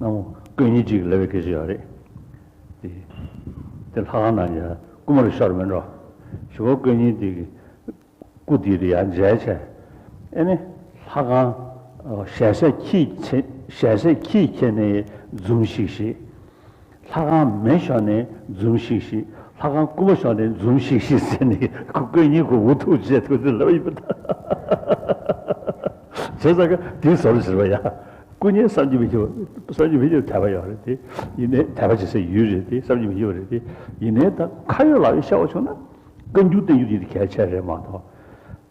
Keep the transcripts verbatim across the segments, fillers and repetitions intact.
ན་མོ་དཀོན་གཉེར་གཅིག་ལབ་པའི་སྐད་ཆ་ཡོད་རེད། དེ་དེ་ལྷ་ཁང་ནང་ཡ་རྐུ་མ་རུ་ཤོར་མེད་འགྲོ། ཞུ་བ་དཀོན་གཉེར་དེ་གི་སྐུ་དེ་རེད་ཡ་མཇལ་བྱས། ཨེ་ནི་ལྷ་ཁང་ཞལ་ཟས་ཁྱིས་ཁྱེར་ཞལ་ཟས་ཁྱིས་ཁྱེར་ནས་འཛུམ་ཤིག་ཤིག་ལྷ་ཁང་མེ་ཤོར་ནས་འཛུམ་ཤིག་ཤིག་ལྷ་ཁང་རྐུ་མ་ཤོར་ནས་འཛུམ་ཤིག་ཤིག་ཟེར་ནས་ཁོ་དཀོན་གཉེར་ཁོ་འུ་ཐུག་བྱས་ཐུག་ཚེ་ལབ་ཡིན་པ་དང་། བྱས་ཙང་ཀ་དེའི་ཟོར་ཟེར་བ་ཡ། དཀོན་གཉེར་བསམ་གྱིས་མི་ཁྱབ། བསམ་གྱིས་མི་ཁྱབ་དད་པ་ཡོད་རེད་དེ། ཡིན་ནའི་དད་པ་བྱེད་སའི་ཡུལ་རེད་དེ། བསམ་གྱིས་མི་ཁྱབ་རེད་དེ། ཡིན་ནའི་ད་ཁ་ཡོད་ལག་ཡོད་ཤར་བ་བྱུང་ན། བཀའ་འགྱུར་བསྟན་འགྱུར་དེ་གལ་ཆེ་རེད་མ་གཏོགས།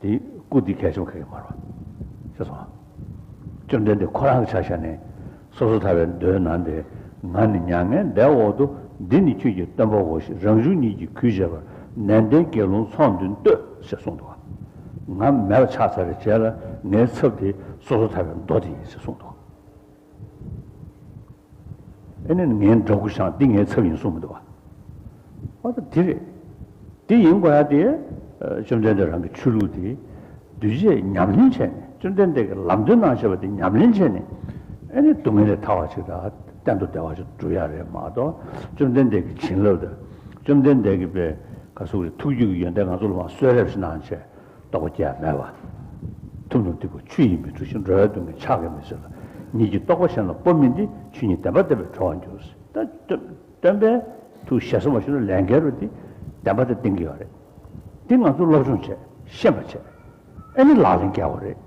དེ་སྐུ་དེ་གལ་ཆེན་པོ་ག་གེ་མ་རེད་པ། ཤེས་སོང་ཨ། བཅོམ་ལྡན་འདས་ཁོ་རང་གི་ཆ་བཞག་ནས། སོ་སོར་ཐར་པའི་མདོའི་ནང་དེ། ང་ནི་མྱ་ངན་འདས་འོག་ཏུ། འདི་ནི་ཁྱོད་ཀྱི་སྟོན་པའོ་ཞེས། རང་གཞུང་ཉིད་ཀྱིས་གུས་བྱས་པར། ནན་ཏན་དགེ་སློང་ཚོགས་འདུན་བསྟོད་ཞེས་གསུངས་འདུག་ང་མེད་པ་ཆགས་ཚར་བའི་རྗེས་ལ་ངའི་ཚབ་དེ་སོ་སོར་ཐར་པའི་མདོ་དེ་ཡིན་ཞེས་གསུངས་འདུག་ཨེ་ནི་ངའི་འདྲ་སྐུ་ཞང་འདི་ངའི་ཚབ་ཡིན་གསུངས་མི་འདུག་བ། ཨ་ད་འདི་རེད། འདི་ཡིན་དགོས་ཡ་དེ། བཅོམ་ལྡན་འདས་རང་གི་ཆོས་ལུགས་དེ། གདུལ་བྱའི་ཉམས་ལེན་བྱས་ནས། བཅོམ་ལྡན་འདས་ཀྱི་ལམ་སྟོན་གནང་བྱས་པ་དེ་ཉམས་ལེན་བྱས་ནས། ཨེ་ནི་སྡུག་བསྔལ་ལས་ཐར་བ་ཅིག་དང་གཏན་དུ་བདེ་བ་ཅིག་འགྲུབ་ཡ་རེད་མ་གཏོགས། བཅོམ་ལྡན་འདས་ཀྱི་བྱིན་རླབས་དང་། བཅོམ་ལྡན་འདས་ཀྱི་པའི་ག་སོགས་ཀྱི་ཐུགས་རྒྱུད་ཀྱི་ཡོན་ཏན་ང་ཚོ་ལ་མ་གསོལ་རས་ཤིག་གནང་བྱས། རྟོགས་པ་སྐྱེ་ཡ་མེད་པ། ཐུབ་རྣམས་སྡིག་པ་ཆུ་ཡིས་མི་འཁྲུ་ཞིང་། འགྲོ་བའི་སྡུག་བསྔལ་ཕྱག་གིས་མི་སེལ་ལ། ཉིད་ཀྱི་རྟོགས་པ་གཞན་ལ་སྤོ་མིན་ཏེ། ཆོས་ཉིད་བདེན་པ་བསྟན་པས་གྲོལ་བར་འགྱུར། ད་སྟོན་པས་ཐུགས་ཞལ་གསུངས་པ་བཞིན་དུ་ལས་འགལ་བ་དེ་བདེན་པ་དེ་བསྟན་གྱི་ཡོད་རེད། འདི་ང་ཚོ་སློབ་སྦྱོང་བྱས་ཤེས་པ་བྱས། ཨེ་ནི་ལག་ལེན་བཀལ་བ་རེད།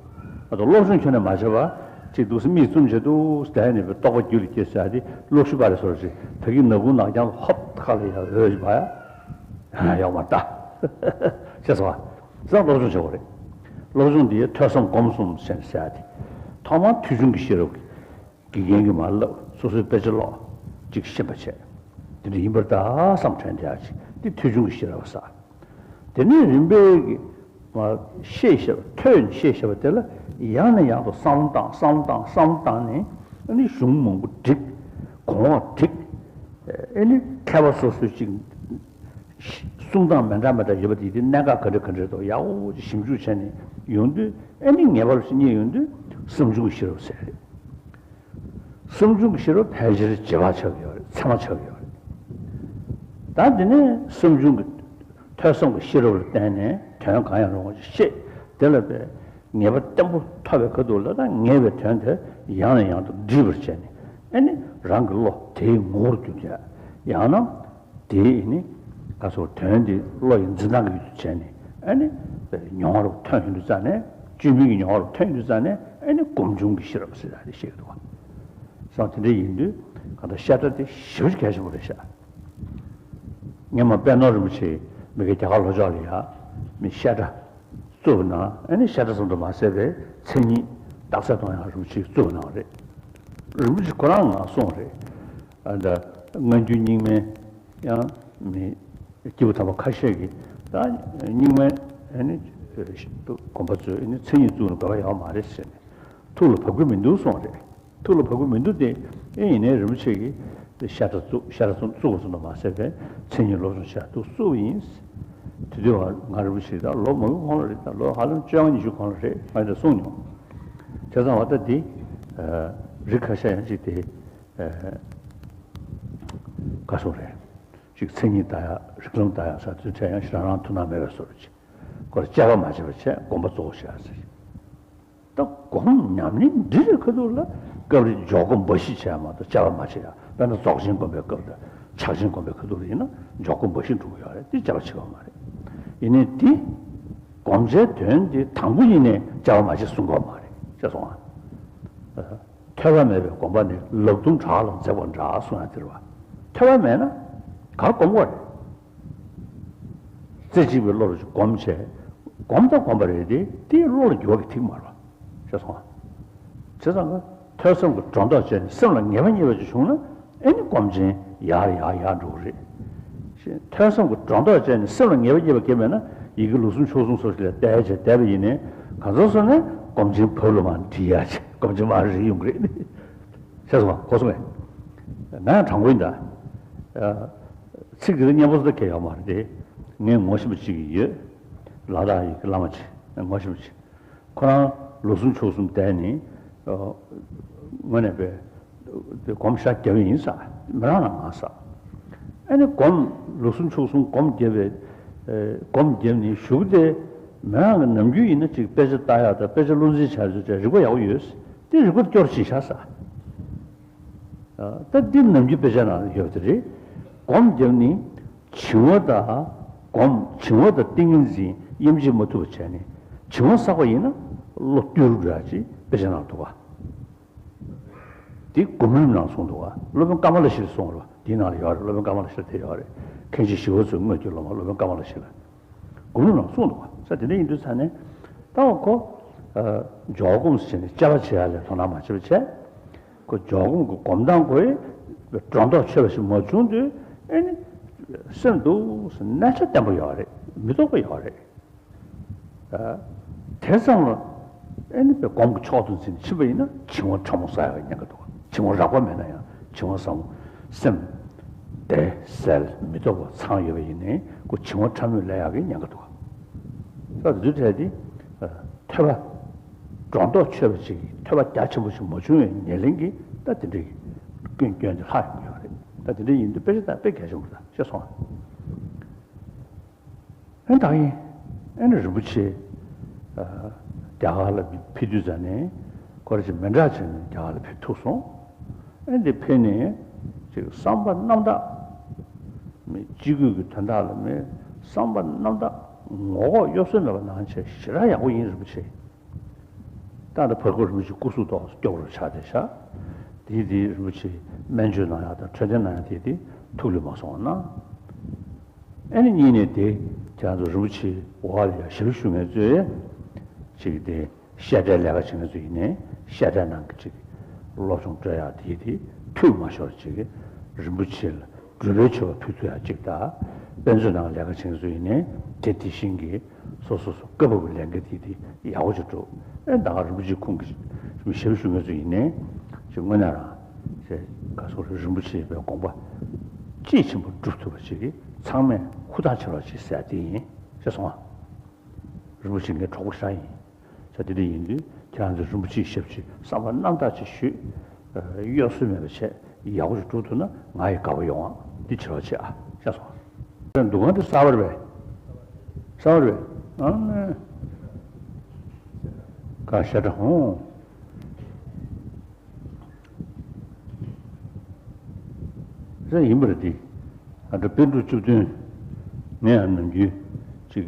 ང་ཚོ་སློབ་སྦྱོང་ཁྱོན་ནས་མ་བྱས་པ། ཅིག་འདུག་སེ་མིག་བཙུམ་བྱས་འདུག་སེ་བསྡད་ནས་རྟོགས་པ་རྒྱུད་ལ་སྐྱེས་ཟེར་ཡ་དེ་གློག་ཤུགས་པ་རེད་སོ་རེད། ད་གིན་ནག་ཁུང་ནག་རྐྱང་ཧོབ་ཁ་ལ་ཡ་འོད་ཅིག་བ་ཡ། ཡོག་མ་ལྟ། ཤེས་སོང་བ། བཟང་སློབ་སྦྱོང་བྱེད་དགོས་རེད། སློབ་སྦྱོང་འདི་ཐོས་བསམ་སྒོམ་གསུམ་ཟེར་ཟེར་ཡ་དེ། ཐོག་མར་ཐོས་བྱུང་གི་ཤེས་རབ་ཀྱི་དགེ་རྒན་གྱིས་མར་བསླབ། སོ་སོའི་དཔེ་ཆ་ཀློག་ཅིག་ཤེས་པ་བྱས། དེ་འདྲ་ཡིན་པར་གདའ་བསམ་དྲན་བསྡད་ཡ་ཅིག་འདི་ཐོས་བྱུང་གི་ཤེས་རབ་ཟེར། དེ་ནས་རིམ་པས་ཀྱི་མར་ཤེས་ཤེས་པ་ཐོས་ནས་ཤེས་ཤེས་པ་དེ་ལ་ཡང་ནས་ཡང་དུ་བསམ་བློ་བཏང་བསམ་བློ་བཏང་བསམ་བློ་བཏང་ནས། ཨ་ནི་གཞུང་མང་པོ་བསྒྲིགས། གོང་འོག་བསྒྲིགས། ཨ་ནི་མཁས་པ་སོ་སོའི་ཅིག་གསུང་སྟངས་མི་འདྲ་མི་འདྲ་ཡོད་པ་དེ་དེ་གནད་འགག་ག་འདྲ་ག་འདྲ་འདུག་ཡག་པོ་ཅིག་ཞིབ་འཇུག་བྱས་ནས་ཡོང་དུས། ཨ་ནི་ངེས་པར་དུ་རྙེད་ཡོང་དུས་བསམ་བྱུང་གི་ཤེས་རབ་ཟེར་རེད། བསམ་བྱུང་གི་ཤེས་རབ་ཕལ་ཆེར་རྗེས་དཔག་ཆགས་ཀྱི་ཡོད་རེད། ཚད་མ་ཆགས་ཀྱི་ཡོད་རེད། ད་དེ་ནས་བསམ་བྱུང་གི་ཐོས་བསམ་གྱི་ཤེས་རབ་ལ་བརྟེན་ནས་དོན་གང་ཡང་རུང་བ་ཞིག་ཤེས། དེ་ལ་བས་ངེས་པ་བརྟན་པོ་ཐོབ་པའི་ཁ་ཐུག་ལ། ད་ངེས་པའི་དོན་དེ་ཡང་ནས་ཡང་དུ་འདྲིས་པར་བྱས་ནས། ཨ་ནི་རང་གི་བློ་དེའི་ངོ་བོར་གྱུར་ཡ། ཡང་ན། དེའི་ནི་ག་སོགས་དོན་དེ་བློ་ཡི་འཛིན་སྟངས་ཀྱི་ཡུལ་དུ་བྱས་ནས། ཨ་ནི་མྱོང་བ་རུ་ཐོན་ཡོང་དུས་ཙ་ནས། བཅོས་མིན་གྱི་མྱོང་བ་རུ་ཐོན་ཡོང་དུས་ཙ་ནས། ཨ་ནི་སྒོམ་བྱུང་གི་ཤེས་རབ་ཟེར་ཡ་དེ་ཤེས་ཀྱི་འདུག་བ། སོང་དེ་འདྲ་ཡིན་དུས་གང་ལྟར་བཤད་གྲྭ་དེ་ཞེ་པོ་ཅིག་གལ་ཆེན་པོ་རེད་ཤག་སྔོན་མ་པད་ནོར་རིན་པོ་ཆེ་མི་གི་རྒྱ་གར་ལྷོ་ཕྱོགས་ལ་ཡ་མི་བཤད་གྲྭ་བཙུགས་ན། ཨ་ནི་བཤད་གྲྭ་ཙམ་དུ་མ་ཟད་པའི་མཚན་ཉིད་རྟགས་གསལ་གཏོང་ཡག་རིན་པོ་ཆེས་བཙུགས་གནང་བ་རེད། རིན་པོ་ཆེ་ཁོ་རང་ང་གསུངས་རེད། ཨ་ད་སྔ་འགྱུར་རྙིང་མའི་ཡང་མི་སྐྱེས་བུ་དམ་པ་ཁ་ཤས་ཀྱིས་ད་རྙིང་མའི་ཨ་ནི་དགོན་པ་ཚོས་ཨ་ནི་མཚན་ཉིད་བཙུགས་ན་དགོས་པ་ཡོད་མ་རེད་ཟེར་ནས་ཐུགས་ལ་བབས་ཀྱི་མི་འདུག་གསུངས་རེད། ཐུགས་ལ་བབས་ཀྱི་མི་འདུག་སྟེ། ཨེ་ཡིན་ནའི་རིན་པོ་ཆེ་གིས་བཤད་གྲྭ་བཙུགས། བཤད་གྲྭ་བཙུགས་པ་ཙམ་དུ་མ་ཟད་པའི་མཚན་ཉིད་སློབ་སྦྱོང་བྱེད་ཡག་ཏུ་བཙུགས་པ་ཡིན། དེ་དུས་ང་རིན་པོ་ཆེ་ད་ལོ་མང་པོའི་གོང་ལ་རེད། ད་ལོ་ཧ་ལམ་བཅོ་ལྔ་ཉི་ཤུ་གོང་ལ་རེད། ང་ཡང་ད་གསུངས་མྱོང་། བྱས་ཙང་བ་ད་འདི་རིགས་ཁ་ཤས་ཡང་ཅིག་དེ་ག་སོང་རེད། ཅིག་མཚན་ཉིད་ལྟ་ཡག་རིགས་ལམ་ལྟ་ཡག་ས་ཚུལ་འཕྲད་ཡང་ཞེ་དྲག་རང་ཐུགས་སྣང་མེད་པའི་བཟོ་འདྲ་ཅིག་ཁོ་ལ་དཔྱད་པ་མ་བྱས་པ་བྱས་སྒོམ་པ་གཙོ་བོ་བྱས་ཟེར། ད་སྒོམ་ཉམས་ལེན་འདི་རེད་ཁ་ཐུག་ལ་སྐབས་རེ་འཇོག་སྒོམ་འབའ་ཞིག་བྱས་མ་གཏོགས་དཔྱད་པ་མ་བྱས་ཡ། དཔེར་ན་རྫོགས་ཆེན་སྒོམ་པའི་སྐབས་དང་ཕྱག་ཆེན་སྒོམ་པའི་ཁ་ཐུག་ལ་ཡིན་ན་འཇོག་སྒོམ་འབའ་ཞིག་འགྲོ་གི་ཡོད་རེད། དེ་དཔྱད་པ་བྱེད་དགོས་མ་རེད། ཡིན་ནའི་དེ་སྒོམ་བྱའི་དོན་དེ་དང་པོ་ཉིད་ནས་དཔྱད་པ་མ་བྱེད་གསུང་གི་ཡོད་མ་རེད། ཤེས་སོང་ཨ། ཐོས་པ་མེད་པའི་སྒོམ་པ་ནི་ལག་རྡུང་བྲག་ལ་འཛེགས་པ་འདྲ་གསུང་ཡ་དེ་རེད་བ། ཐོས་པ་མེད་ན་ག་སྒོམ་དགོས་རེད། རྩེ་གཅིག་པའི་བློ་རུ་སྒོམ་བྱས། སྒོམ་དང་སྒོམ་པ་རེད་དེ། དེའི་བློ་ལ་འགྱུར་བ་གི་ཐིག་མ་རེད། ཤེས་སོང་ང་། བྱས་ཙང་ཀ་ཐོས་བསམ་གྱི་སྒྲོ་འདོགས་བཅད་ནས་སེམས་ལ་ངེས་པ་རྙེད་པ་ཅིག་བྱུང་ན། ཨེ་ནི་སྒོམ་ཆེན་ཡར་ཡར་ཡར་འགྲོ་གི་རེད། ཤེས། ཐོས་བསམ་གྱི་སྒྲོ་འདོགས་བཅད་ནས་སེམས་ལ་ངེས་པ་རྙེད་པ་གལ་མེད་ན། ཡི་གེ་ལུགས་གསུམ་ཕྱོགས་གསུམ་སོགས་ལ་བལྟས་བྱས་བསྡད་པ་ཡིན་ནའི། གང་ཟག་སོ་ནས་སྒོམ་ཆེན་བབ་ལ་མར་འགྲིལ་ཡ་བྱས། སྒོམ་ཆེན་མར་རིལ་ཡོང་གི་རེད། ཤེས་སོང་ང་། གོ་སོང་ངས། ང་ཡང་དྲང་པོ་ཡིན་ད། ཚིག་དེ་ཚོ་སྙན་པོ་ཙམ་གང་ཡང་ཡོད་མ་རེད་དེ། ངས་ངོ་ཤེས་པ་གཅིག་ཡོད། ལ་དྭགས་ཡི་གེ་བླ་མ་ཅིག་ངོ་ཤེས་པ་ཅིག་ཁོ་རང་ལོ་གསུམ་ཕྱོགས་གསུམ་བསྡད་ནས། དངོས་གནས་པའི་ དེ་སྒོམ་ཤ་རྒྱབ་ཡིན་ས། མི་རང་ལ་ང་ས། ཨ་ནི་སྒོམ་ལུགས་གསུམ་ཕྱོགས་གསུམ་སྒོམ་རྒྱབ་པའི་ཨེ་སྒོམ་རྒྱབ་ནས་བཞུགས་ཏེ། མི་རང་གི་ནམ་རྒྱུན་ཡིན་ན་ཅིག་དཔེ་ཆ་ལྟ་ཡག་དང་དཔེ་ཆ་བློ་འཛིན་བྱ་ཡག་ཚོ་རིག་པ་ཡག་པོ་ཡོད། དེ་རིག་པ་སྐྱོར་བྱེད་ཤག་ས། ད་འདི་ནམ་རྒྱུན་དཔེ་ཆ་ནང་ཡོད་པ་དེ་རེད། སྒོམ་རྒྱབ་ནི་བྱིང་བ་དང་སྒོམ་བྱིང་བ་དང་ཏིང་ངེ་འཛིན་དབྱེ་འབྱེད་མ་ཐུབ་པ་བྱས་ནས། བྱིང་བ་བསགས་པ་ཡིན་ན་བློ་བཏུལ་འགྲོ་ཡག་ཅིག་དཔེ་ཆ་ནང་འདུག་ག། དེ་སྒོམ་རིམ་ནང་གསུངས་འདུག་ག། སློབ་དཔོན་ཀ་མ་ལ་ཤཱི་ལ་གསུངས་རེད་བ། དེའི་ནང་ལ་ཡོད་རེད། སློབ་དཔོན་ཀ་མ་ལ་ཤཱི་ལ་དེ་ཡོད་རེད། མཁན་ཆེན་ཞི་བ་འཚོའི་དངོས་ཀྱི་སློབ་མ་སློབ་དཔོན་ཀ་མ་ལ་ཤཱི་ལ། སྒོམ་རིམ་ནང་གསུངས་འདུག་ག། ས་དེ་འདྲ་ཡིན་དུས་ཙང་ནས། ད་འོ་ཁོ་ཨ་འཇོག་སྒོམ་ཟེར་ནས་དཔྱད་པ་བྱེད་ཡག་ལ་དོ་སྣང་མ་བྱེད་པ་བྱས། ཁོ་འཇོག་སྒོམ་གྱི་སྒོམ་སྟངས་ཁོ་ཡི་སྒྲོ་འདོགས་ཆོད་པ་ཞིག་མ་བྱུང་དུས། ཨེ་ནི་སེམས་འདུག་ཟེར་གནས་ཆ་བརྟན་པོ་ཡོད་རེད། མི་རྟོག་པ་ཡོད་རེད། ཨ་དེ་ཙམ་ལ་ཨེ་ནི་པའི་སྒོམ་གྱི་མཆོག་ཏུ་འཛིན་ཕྱིན་པ་ཡིན་ན་བྱིང་བ་ཕྲ་མོ་བསགས་ཡག་གི་ཉེན་ཁ་འདུག། བྱིང་བ་རགས་པ་མེད་ན་ཡང་བྱིང་བ་ཟབ་མོ། སེམས་བདེ་གསལ་མི་རྟོག་པ་ཚང་ཡོད་པ་ཡིན་ནའི་ཁོ་བྱིང་བ་ཕྲ་མོས་བསླད་ཡག་གི་ཉེན་ཁ་འདུག། ས་དེ་དུས་བྲལ་ཏེ། ཨ་ཐོས་པ་སྒྲོ་འདོགས་ཆོད་པ་ཅིག་གིས་ཐོས་པ་རྒྱ་ཆེན་པོ་ཞིག་མ་བྱུང་བའི་ཉེར་ལེན་གྱིས་ད་དེ་འདྲའི་སྐྱོན་སྐྱོན་དེ་ལྷག་ཡོང་གི་ཡོད་རེད། ད་དེ་འདྲ་ཡིན་དུས་དཔེ་ཆ་ལྟ་དཔེ་གལ་ཆེན་པོ་རེད་ཤེས་སོང་ཨ། ཨེ་ད་ཡིན། ཨེ་ནི་རིན་པོ་ཆེ་ཨ་རྒྱ་གར་ལ་ཕེབས་དུས་ཙ་ནས་ཁོ་རང་ཅིག་མི་འདྲ་བྱས་ནས་རྒྱ་གར་ལ་ཕེབས་ཐུབ་སོང་། ཨེ་འདི་ཕེབས་ནས་ཅིག་བསམ་པ་རྣམ་དག་མི་སྤྱི་སྒོས་ཀྱི་དོན་དག་ལ་མི་བསམ་པ་རྣམ་དག་ངོ་ལྐོག་གཡོ་ཟོལ་མེད་པ་གནང་བྱས་ཞེ་དྲག་ཡག་པོ་ཡིན། རིན་པོ་ཆེ། ད་ལྟ་བར་སྐབས་རིན་པོ་ཆེ་སྐུ་གཟུགས་ཏོག་ཙམ་སྐྱོ་པོ་ཆགས་བསྡད་ཤག། དེའི་དེའི་རིན་པོ་ཆེ་སྨན་བཅོས་གནང་ཡག་དང་འཕྲོད་བསྟེན་གནང་ཡག་དེའི་དེ་ཐུགས་ལ་མ་སོང་བ་གནང་། ཨེ་ནི་གཉིས་ནས་དེ་ཁྱེད་རང་ཚོ་རིན་པོ་ཆེའི་འོག་ལ་ཡ་ཞབས་ཞུ་མཁན་ཚོས་ཅིག་དེ་བཤད་གྲྭའི་ལས་ཀ་བྱེད་མཁན་ཚོ་ཡིན་ནའི་བཤད་གྲྭའི་ནང་གི་ཅིག་སློབ་སྦྱོང་སྤྲོད་ཡག་དེའི་དེ་འཐུས་མ་ཤོར་ཅིག་རིན་པོ་ཆེ་ལ་སྒྲུབ་པའི་མཆོད་པ་ཕུལ་ཐུབ་ཡག་ཅིག་དང་། དཔེ་མཛོད་ནང་ལས་ཀ་བྱེད་མཁན་ཚོ་ཡིན་ནའི་དེ་དེ་བཞིན་གྱི་སོ་སོ་སོ་སྐབས་བབ་ཀྱི་ལས་འགན་དེ་དེ་ཡག་པོ་ཅིག་སྒྲུབ། ཨེ་ད་ག་རིན་པོ་ཆེའི་ཁོངས་ཀྱི་ཞབས་ཞུ་མཁན་ཚོ་ཡིན་ནའི་ཅིག་དངོས་གནས་རང་ཅིག་ག་སོགས་རིན་པོ་ཆེ་པའི་དགོངས་པ་དཔྱིས་ཕྱིན་པ་སྒྲུབ་ཐུབ་པ་ཅིག་གིས་ཚང་མས་ཧུར་ཐག་བྱེད་རོགས་བྱེད་ཟེར་དེ་ཡིན་ཤེས་སོང་ཨ། རིན་པོ་ཆེ་ངའི་གྲོགས་པོ་ཤ་ཡིན། ས་དེ་འདྲ་ཡིན་དུས་ཁྱེད་རང་ཚོས་རིན་པོ་ཆེའི་ཞབས་ཕྱི་བསམ་པ་རྣམ་དག་ཅིག་ཞུས། གཡོ་ཟོལ་མེད་པ་བྱས་ཡག་པོ་ཞིག་སྒྲུབ་ཐུབ་ན་ང་ཡི་དགའ་པོ་ཡོང་ཨ། འདི་བྱེད་རོགས་བྱེད་ཨ། ཤེས་སོང་། འདུ་ཁང་དེ་གསར་པ་རེད་པས། གསར་པ་རེད་པས། ཨ་ནི། ཀ་ཤ་ཁྲ་ཧོང་། ཟེར་ཡིན་པ་རེད་དེ། ཨ་ད་པཎ་གྲུབ་བཅུ་བདུན་ངས་ཡང་ནམ་རྒྱུན་ཅིག་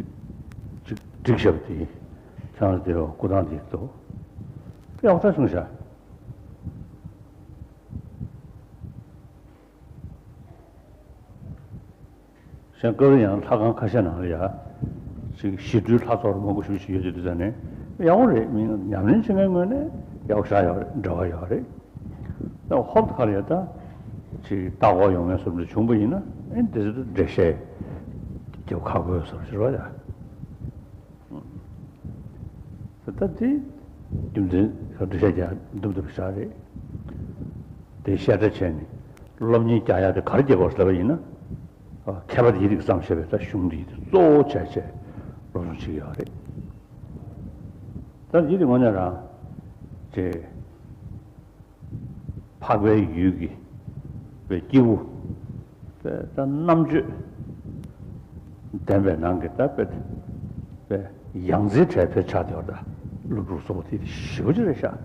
ཅིག་བསྒྲིགས་བཞག་པ་དེ། ཁྱེད་རང་དེ་རུ་སྐུ་ཐང་དེ་འདུག། དཔེ་ཡག་ཐག་སོང་ཤག། གཞན་སྐབས་རེ་ཡང་ལྷ་ཁང་ཁ་ཤས་ནང་ལ་ཡ། ཅིག་ཞི་ཁྲོའི་ལྷ་ཚོགས་མང་པོ་ཞེ་པོ་ཅིག་ཡོད་དུས་དེ་ཙ་ནས་ཡག་པོ་རེད། མི་ཉམས་ལེན་བྱེད་མཁན་ངོས་ནས་ཡག་པོ་ཞེ་དྲག་ཡོད་རེད། འབྲེལ་བ་ཡོད་རེད། ད་ཧོབ་ཁ་ལ་ཡ་ད་ཅིག་ལྟ་སྐོར་ཡོང་མཁན་བཟོ་འདྲ་བྱུང་པ་ཡིན་ན་ཨེ་དེ་ཚོ་འགྲེལ་བཤད་རྒྱབ་ཁག་པོ་ཡོད་བཟོ་འདྲ་ཞིག་རེད་པ་ཡ། ད་དེ་རྒྱུ་མཚན་འགྲེལ་བཤད་རྒྱག་འདུག་འདུག་པ་ཞིག་རེད། དེ་བཤད་གྲྭ་བྱས་ནས་སློབ་གཉེར་རྒྱག་ཡག་དེ་ག་རེ་རྒྱག་དགོས་ཟེར་བ་ཡིན་ན། མཁས་པ་དེ་ཡི་རིགས་ཙམ་བཤད་པའི་ད་གཞུང་འདི་གཙོ་བོ་བྱས་བྱས་སློབ་སྦྱོང་བྱེད་ཀྱི་ཡོད་རེད། ད་འདི་དེ་དངོས་གནས་རང་ཅེ་འཕགས་པའི་ཡུལ་གྱི་པའི་སྐྱེས་བུ་པའི་ད་རྣམ་དཔྱོད་ལྡན་པའི་ནང་གི་ད་པའི་པའི་ཡང་རྩེའི་གྲས་དཔེ་ཆགས་བསྡད་པ་ད་ཀླུ་སྒྲུབ་སོགས་པ་དེ་ཞེ་པོ་ཅིག་རེད་ཤག།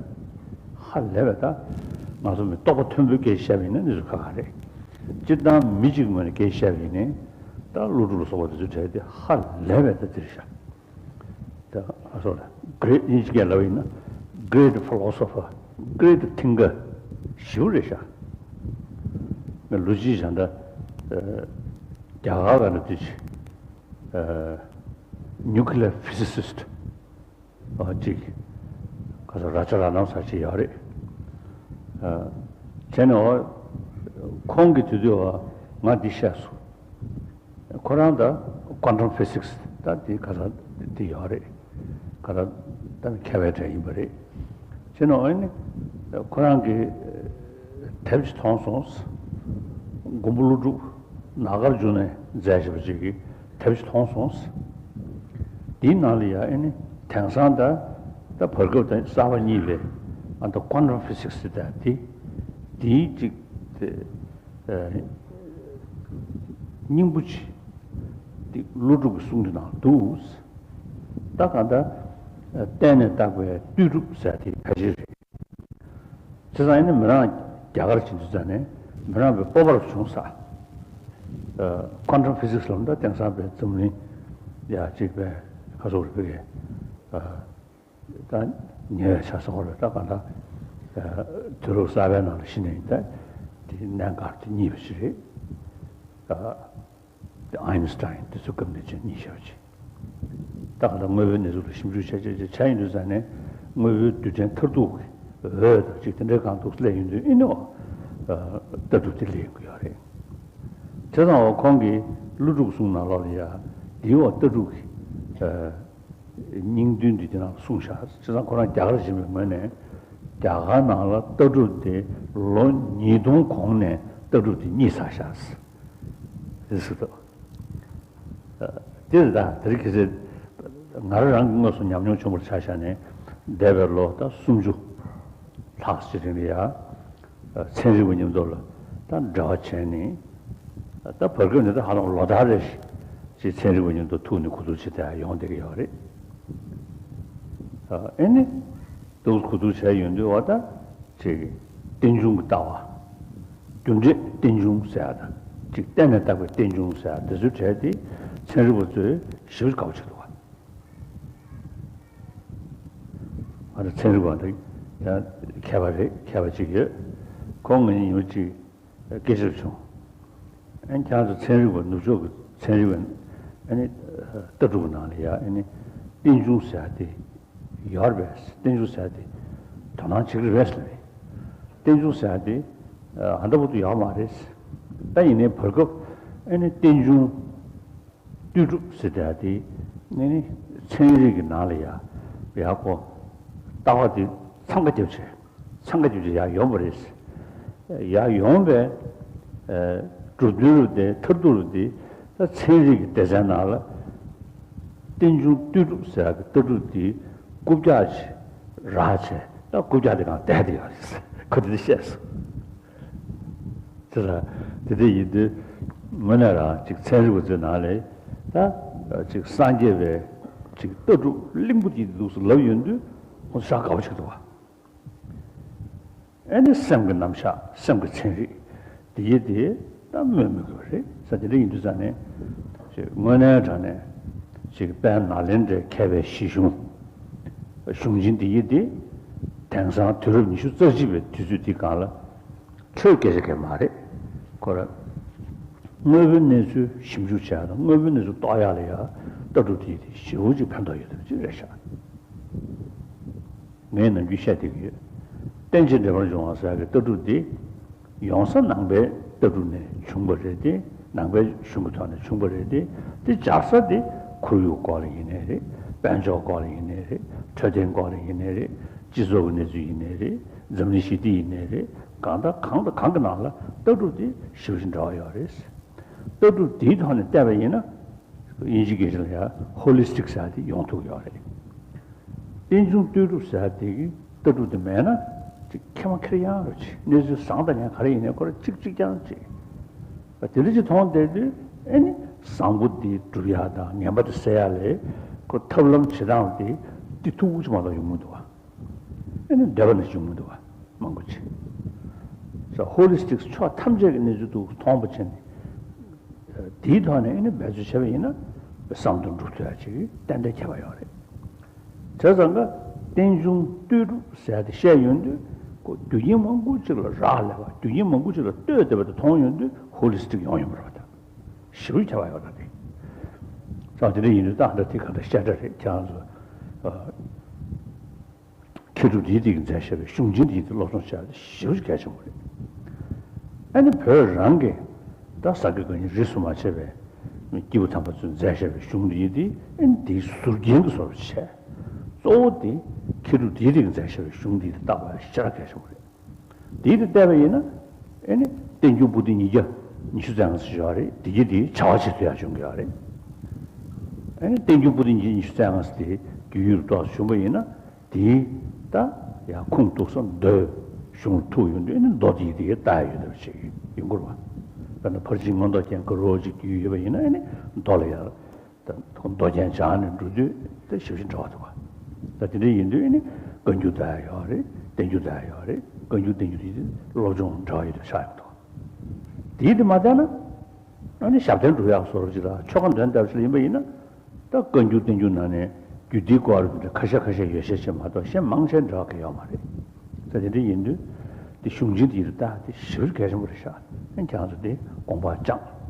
ཧ་ལས་པའི་ད་ང་ཚོ་མི་རྟོགས་པ་མཐོན་པོའི་སྐད་བཤད་པ་ཡིན་ན་གནས་ཚུལ་ཁག་ཁག་རེད། སྤྱིར་བཏང་མི་གཅིག་ངོས་ནས་སྐད་བཤད་པ་ཡིན་ནའི་ད་ཀླུ་སྒྲུབ་སོགས་པ་དེ་ཚོའི་གྲས་དེ་ཧ་ལས་པའི་ད་དེ་རེད་ཤག། ད་ཨ་སོ་ལ་great དབྱིན་ཇི་སྐད་ལབ་ཡིན་ན་great philosopher, great thinker ཞེ་པོ་རེད་ཤག། ང་ལོ་གཅིག་བྱས་ད་རྒྱ་གར་ག་ལ་དུས་ཅི་nuclear physicist ཨ་ཅིག་ག་ས་ར་ཅ་ར་ནམ་ས་ཅིག་ཡོད་རེད། ཨ་བྱས་ནས་ཁོང་གིས་དུས་དུས་ང་འདི་བཤད་སོང་། ཁོ་རང་ད་quantum physics ད་དེ་ག་ས་དེ་ཡོད་རེད། ག་ས་ད་མཁས་པའི་གྲས་ཡིན་པ་རེད། བྱས་ན་ཨ་ནི་ཁོ་རང་གིས་དེབ་ཅིག་མཐོང་སོང་། མགོན་པོ་ཀླུ་སྒྲུབ་ནཱ་ག་ཨར་ཇུ་ནས་མཛད་བཞག་པ་ཅིག་གི་དེབ་ཅིག་མཐོང་སོང་། དེའི་ནང་ལ་ཡ་ཨ་ནི་དེང་སང་ད་ད་བར་སྐབས་དང་གསར་པ་གཉིས་པའི་ཨ་ད་quantum physics ད་དེ་ དེའི་གཅིག་དེ་ཨ་སྙིང་པོ་ཆེ་དེ་ཀླུ་སྒྲུབ་ཀྱི་གསུང་དེ་ནང་འདུག། ད་གང་ལྟར་ཨ་བརྟེན་ནས་བཏགས་པའི་ལྟོས་གྲུབ་ཟེར་དེ་ཕལ་ཆེར་རེད། བྱས་ཙང་ཨ་ནི་མི་རང་རྒྱ་གར་ཕྱིན་དུས་ཙ་ནས་མི་རང་བའི་སྤོབས་པ་རུ་བྱུང་ས། ཨ་quantum physics ལབ་ན་ད་དེང་སང་བའི་འཛམ་གླིང་ཡ་གཅིག་པའི་ཁ་སོག་རེ་ཕ་གི་ཨ་ད་ཉེ་བའི་ཆ་ཚང་བར་ད་གང་ལྟར་ཨ་དུས་རབས་གསར་པའི་ནང་ལ་གཞི་ནས་ད་དེ་གནད་འགག་དེ་རྙེད་པ་ཞིག་རེད། ཨ་དེ་ཨའིན་སི་ཊའིན་དེ་ཚོ་སྐབས་ནས་ཅིག་རྙེད་བཞག་པ་ཅིག། ད་གང་ལྟར་དངོས་པོའི་གནས་ཚུལ་ལ་ཞིབ་འཇུག་བྱས་བྱས་བྱས་བྱས་ཡིན་དུས་ཙ་ནས་དངོས་པོའི་རྡུལ་ཕྲན་མཐར་ཐུག་གི་འོད་དང་ཅིག་དེ་འདྲའི་གང་འདུག་སླེབས་ཡོང་དུས་ཨེ་ནི་ཨ་ལྟ་གྲུབ་དེ་སླེབས་ཡོང་གི་ཡོད་རེད། བྱས་ཙང་འོ་ཁོང་གིས་ཀླུ་སྒྲུབ་གསུང་ནང་ལོགས་ལ་ཡ་དེའི་འོག་ལྟ་གྲུབ་ཀྱི་ཨ་སྙིང་དོན་འདི་དེ་ནང་གསུངས་བཞག། བྱས་ཙང་ཁོ་རང་རྒྱ་གར་ཕྱིན་པའི་ངོས་ནས་རྒྱ་གར་ནང་ལ་ལྟ་གྲུབ་དེ་ལོ་ཉིས་སྟོང་གོང་ནས་ལྟ་གྲུབ་དེ་རྙེད་ཚར་བཞག་ཟེར་གྱི་འདུག། དེ་རེད་ད། དེ་རིང་ཁ་སང་ང་རང་རང་གི་དངོས་སུ་ཉམས་མྱོང་བྱུང་བར་ཆ་བཞག་ནས་འདས་པའི་ལོ་ད་སུམ་ཅུ་ལྷག་ཅིག་རིང་ལ་ཡ། ཚན་རིག་པ་མཉམ་དུ་ལ་ད་འབྲེལ་བ་བྱས་ནས། ད་བར་སྐབས་ནས་ད་ཧ་ལམ་ལོ་ལྟར་རེ་ཞིག་ཚན་རིག་པ་མཉམ་དུ་ཐུག་ནས་གོ་བསྡུར་བྱེད་བསྡད་ཡོང་བསྡད་ཀྱི་ཡོད་རེད། ཨ་ནི་འདུག་གོ་བསྡུར་བྱས་ཡོང་དུས་བ་ད་ཅིག་རྟེན་འབྱུང་གི་ལྟ་བ། རྒྱུ་འབྲས་རྟེན་འབྱུང་ཟེར་ཡ་དང་ཅིག་བརྟེན་ནས་བཏགས་པའི་རྟེན་འབྱུང་ཟེར་ཡ་དེ་ཚོའི་གྲས་དེ་ཚན་རིག་པ་ཚོས་ཞེ་པོ་ཅིག་དགའ་པོ་བྱེད་འདུག་བ། ང་ཚོ་ཚན་རིག་པ་འདི་ཡང་མཁས་པ་རེད། མཁས་པ་ཅིག་ཡོད། ཁོང་ངོས་ནས་ཉི་མ་གཅིག་སྐད་ཆ་བྱུང་། ཨན་ཁྱེད་ཚོ་ཚན་རིག་པ་ནུབ་ཕྱོགས་ཀྱི་ཚན་རིག་པ་ཨ་ནི་ལྟ་གྲུབ་ནང་ལ་ཡ་ཨ་ནི་རྟེན་འབྱུང་ཟེར་ཡ་དེ་ཡོད་རེད་པས། རྟེན་འབྱུང་ཟེར་ཡ་དེ་དོ་སྣང་བྱེད་ཀྱི་རེད་ཟེར་བས། རྟེན་འབྱུང་ཟེར་ཡ་དེ་ཨ་ད་བར་དུ་ཡོད་མ་རེད། ད་ཡིན་ནའི་བར་སྐབས་ཨ་ནི་རྟེན་འབྱུང་ལྟོས་གྲུབ་ཟེར་བསྡད་དེ་ནི་ནི་ཚན་རིག་གི་ནང་ལ་ཡ་ཡག་པོ་ལྟ་བ་དེ་འཚང་ཁ་རྒྱབ་བྱས་འཚང་ཁ་རྒྱབ་བྱས་ཡར་ཡོང་བ་རེད། ཡར་ཡོང་བའི་ཨ་གྲུབ་དོན་རུ་དེ་མཐར་ཐུག་རུ་དེ་ད་ཚན་རིག་གི་སྡེ་ཚན་ནང་ལ་རྟེན་འབྱུང་ལྟོས་གྲུབ་ཟེར་ཡག་གི་ལྟ་གྲུབ་དེ་རྐུབ་བཀྱག་ཅིག་རག་བྱས་ད་རྐུབ་བཀྱག་དེ་གང་བསྡད་དེ་ཡོད་རེད། ཁོ་དེ་འདྲ་བཤད་སོང་། དེ་ལ་དེ་འདྲ་ཡིན་དུས་དངོས་གནས་རང་ཅིག་ཚན་རིག་པ་ཚོའི་ནང་ལས་ད་ཅིག་སངས་རྒྱས་པའི་ཅིག་ལྟ་གྲུབ་གླིང་བུ་དེ་འདུག་སེ་ལབ་ཡོང་དུས་ཁོང་ཚོ་ཧ་ཅང་དགའ་པོ་བྱེད་འདུག་བ། ཨེ་ནི་སེམས་ཀྱི་རྣམ་གཞག་སེམས་ཀྱི་ཚན་རིག་དེ་ཡི་དེ་ད་སྨོས་མི་དགོས་པ་རེད་ཟེར། དེ་འདྲ་ཡིན་དུས་ཙང་ནས་ཅིག་དངོས་གནས་དྲང་གནས་ཅིག་དཔལ་ནཱ་ལེནྡྲའི་མཁས་པའི་གཞི་གཞུང་གཞུང་ཆེན་དེ་ཡི་དེ་དེང་སང་དུས་རབས་ཉི་ཤུ་རྩ་གཅིག་པའི་དུས་ཚོད་འདི་སྒང་ལ། ཁྱོད་སྐད་ཆ་གང་མ་རེད། ཁོ་ར་དངོས་པོའི་གནས་ཚུལ་ཞིབ་འཇུག་བྱ་ཡག་དང་དངོས་པོའི་གནས་ཚུལ་རྟོགས་ཡག་ལ་ཡ་ལྟ་གྲུབ་དེ་དེ་ཞེ་པོ་ཅིག་ཕན་ཐོགས་ཡོད་པ་ཅིག་རེད་ཤག། ངས་ནམ་རྒྱུན་བཤད་བསྡད་ཀྱི་ཡོད། རྟེན་ཅིང་འབྲེལ་པར་འབྱུང་བ་ཟེར་ཡག་གི་ལྟ་གྲུབ་དེ་ཡོང་ས་ནང་པའི་ལྟ་གྲུབ་ནས་བྱུང་བ་རེད་དེ། ནང་པའི་གཞུང་གི་ཐོག་ནས་བྱུང་བ་རེད་དེ། དེ་སྦྱར་ས་དེ་ཁོར་ཡུག་སྐོར་ལ་ཡིན་ནའི་རེད། དཔལ་འབྱོར་སྐོར་ལ་ཡིན་ནའི་རེད། འཕྲོད་བསྟེན་སྐོར་ལ་ཡིན་ནའི་རེད། སྤྱི་ཚོགས་ཀྱི་གནས་ཚུལ་ཡིན་ནའི་རེད། འཛམ་གླིང་ཞི་བདེ་ཡིན་ནའི་རེད། གང་ལྟར་གང་དང་གང་གི་ནང་ལ་ལྟ་གྲུབ་དེ་ཞེ་པོ་ཅིག་འབྲེལ་བ་ཡོད་རེད། ལྟ་གྲུབ་དེའི་ཐོག་ནས་བལྟས་པ་ཡིན་ན། དབྱིན་ཇིའི་སྐད་ཆ་ལ་ཡང་ཧོ་ལི་སི་ཊིག་ཟེར་ཡག་དེ་ཡོང་ཐུབ་ཡོད་རེད། རྟེན་འབྱུང་ལྟོས་གྲུབ་ཟེར་ཡག་དེ་གི་ལྟ་གྲུབ་དེ་མེད་ན་ཅིག་ཁེ་མ་ཁེར་ཡང་རེད། ཅིག་གནས་ཚུལ་བཟང་དང་ངན་ག་རེ་ཡིན་ནའི་ཁོ་རང་གཅིག་གཅིག་རྐྱང་ཅིག་དེ་འདྲ་ཅིག་མཐོང་བསྡད་དུས་ཨེ་ནི་བཟང་པོ་དེ་སྒྲུབ་ཡག་དང་ངན་པ་དེ་སེལ་ཡག་ལ་ཁོ་ཐབས་ལམ་བྱེད་སྟངས་དེ་དེ་ཐུག་གི་མ་གཏོགས་ཡོང་མི་འདུག་བ། ཨེ་ནི་འདོད་པ་ནི་བྱུང་མི་འདུག་བ། མང་པོ་ཅིག་ས་ཧོ་ལི་སི་ཊིག་ཕྱོགས་ཐམས་ཅད་ཀྱི་གནས་ཚུལ་དུ་མཐོང་བ་བྱས་ནས། དེའི་ཐོག་ནས་ཨེ་ནི་འབད་རྩོལ་བྱས་པ་ཡིན་ན་བསམ་དོན་འགྲུབ་ཐུབ་ཡག་ཅིག་ཏན་ཏན་ཁྱད་པར་ཡོད་རེད། བྱས་ཙང་ཀ་རྟེན་འབྱུང་ལྟོས་གྲུབ་ཟེར་ཡག་དེ་བཤད་ཡོང་དུས་ཁོ་རྒྱུ་རྐྱེན་མང་པོ་ཅིག་ལ་རག་ལས་པ། རྒྱུ་རྐྱེན་མང་པོ་ཅིག་ལ་ལྟོས་བསྡད་པ་དེ་མཐོང་ཡོང་དུས་ཧོ་ལི་སི་ཊིག་ཡོང་ཡོང་བ་རེད་པ། ད་ཞེ་པོ་ཁྱད་པར་ཡོད་རེད་དེ། ཙང་དེ་འདྲ་ཡིན་དུས་ད་ལྟ་དེ་ག་འདྲ་བཤད་གྲྭ་རེད་ཁྱེད་རང་ཚོ། མཁས་གྲུབ་འདིའི་སྟེང་གི་མཛད་བཞག་པའི་གཞུང་ཆེན་འདིའི་སྟེང་སློབ་སྦྱོང་བྱ་ཡག་ཞེ་པོ་ཅིག་གལ་ཆེན་པོ་རེད། ཨ་ནི་བོད་རང་གི་ད་ས་དགེ་བཀའ་རྙིང་རིས་སུ་མ་ཆད་པའི་སྐྱེས་བུ་དམ་པ་ཚོས་མཛད་བཞག་པའི་གཞུང་འདིའི་དེ་ཨ་ནི་དེའི་ཟུར་རྒྱན་གྱི་བཟོ་འདྲ་བྱས། གཙོ་བོ་དེ་མཁས་གྲུབ་འདིའི་སྟེང་གི་མཛད་བཞག་པའི་གཞུང་འདིའི་དེ་བལྟ་དགོས་ཡག་ཞེ་དྲག་གལ་ཆེན་པོ་རེད། དེའི་དེ་བལྟས་པ་ཡིན་ན། ཨེ་ནི་རྟེན་འབྱུང་པོ་ཏི་ཉིས་བརྒྱ་ཉི་ཤུ་རྩ་ལྔ་ཟེར་ཡོད་རེད། དེ་གི་དེ་བྱ་བ་བྱེད་ཐུབ་ཡག་བྱུང་གི་ཡོད་རེད། ཨེ་ནི་རྟེན་འབྱུང་པོ་ཏི་ཉིས་བརྒྱ་ཉི་ཤུ་རྩ་ལྔ་ཟེར་དེ་རྒྱུས་ཡོད་རུ་ཏོག་ཙམ་བྱུང་བ་ཡིན་ན། དེའི་ད་ཡང་ཁུངས་གཏུགས་ས་མདོའི་ གཞུང་ལ་ཐུག་ཡོང་དུས་ཨ་ནི་མདོ་དེ་ཡི་དེ་ལྟ་ཡོད་པ་ཞིག་ཡིན་དགོས་པ། དཔེར་ན་ཕར་ཕྱིན་མངོན་རྟོགས་རྒྱན་དཀར་པོ་ཅིག་བརྒྱུད་ཡོད་པ་ཡིན་ན་ཨ་ནི་མདོ་ལ་ཡར་ད་མདོ་རྒྱན་སྦྱངས་ནས་འགྲོ་དུས་དེ་ཞེ་པོ་ཅིག་འདྲ་བ་འདུག་ག་ད་དེ་འདྲ་ཡིན་དུས་ཨ་ནི་བཀའ་འགྱུར་ལྟ་ཡ་ཡོད་རེད། བསྟན་འགྱུར་ལྟ་ཡ་ཡོད་རེད། བཀའ་འགྱུར་བསྟན་འགྱུར་དེ་སློབ་སྦྱོང་འདྲ་བ་ཡོད་དུས་ཆགས་ཡོང་འདུག་དེའི་དེ་མ་བལྟས་ན། ཨ་ནི་ཞབས་བརྟན་སྒྲུབ་ཡག་བཟོ་འདྲ་ཅིག་ལ་ཆོ་ག་འདོན་ལྟ་བུ་ཅིག་ལ་ཡིན་པ་ཡིན་ན། ད་བཀའ་འགྱུར་བསྟན་འགྱུར་ནང་ནས་རྒྱུད་སྡེའི་སྐོར་དེ་འདྲ་ཁ་ཤས་ཁ་ཤས་ཡོད་ཤས་ཅིག་མ་གཏོགས་གཞན་མང་ཆེ་འདྲ་བ་གང་ཡང་ཡོད་མ་རེད། ད་དེ་འདྲ་ཡིན་དུས་དེ་གཞུང་ཆེན་དེ་ཡིན་ད་དེ་ཞེ་པོ་གལ་ཆེན་པོ་རེད་ཤག་ཨ་ནི་ཁྱེད་རང་ཚོ་དེ་དགོངས་པ་བཅངས།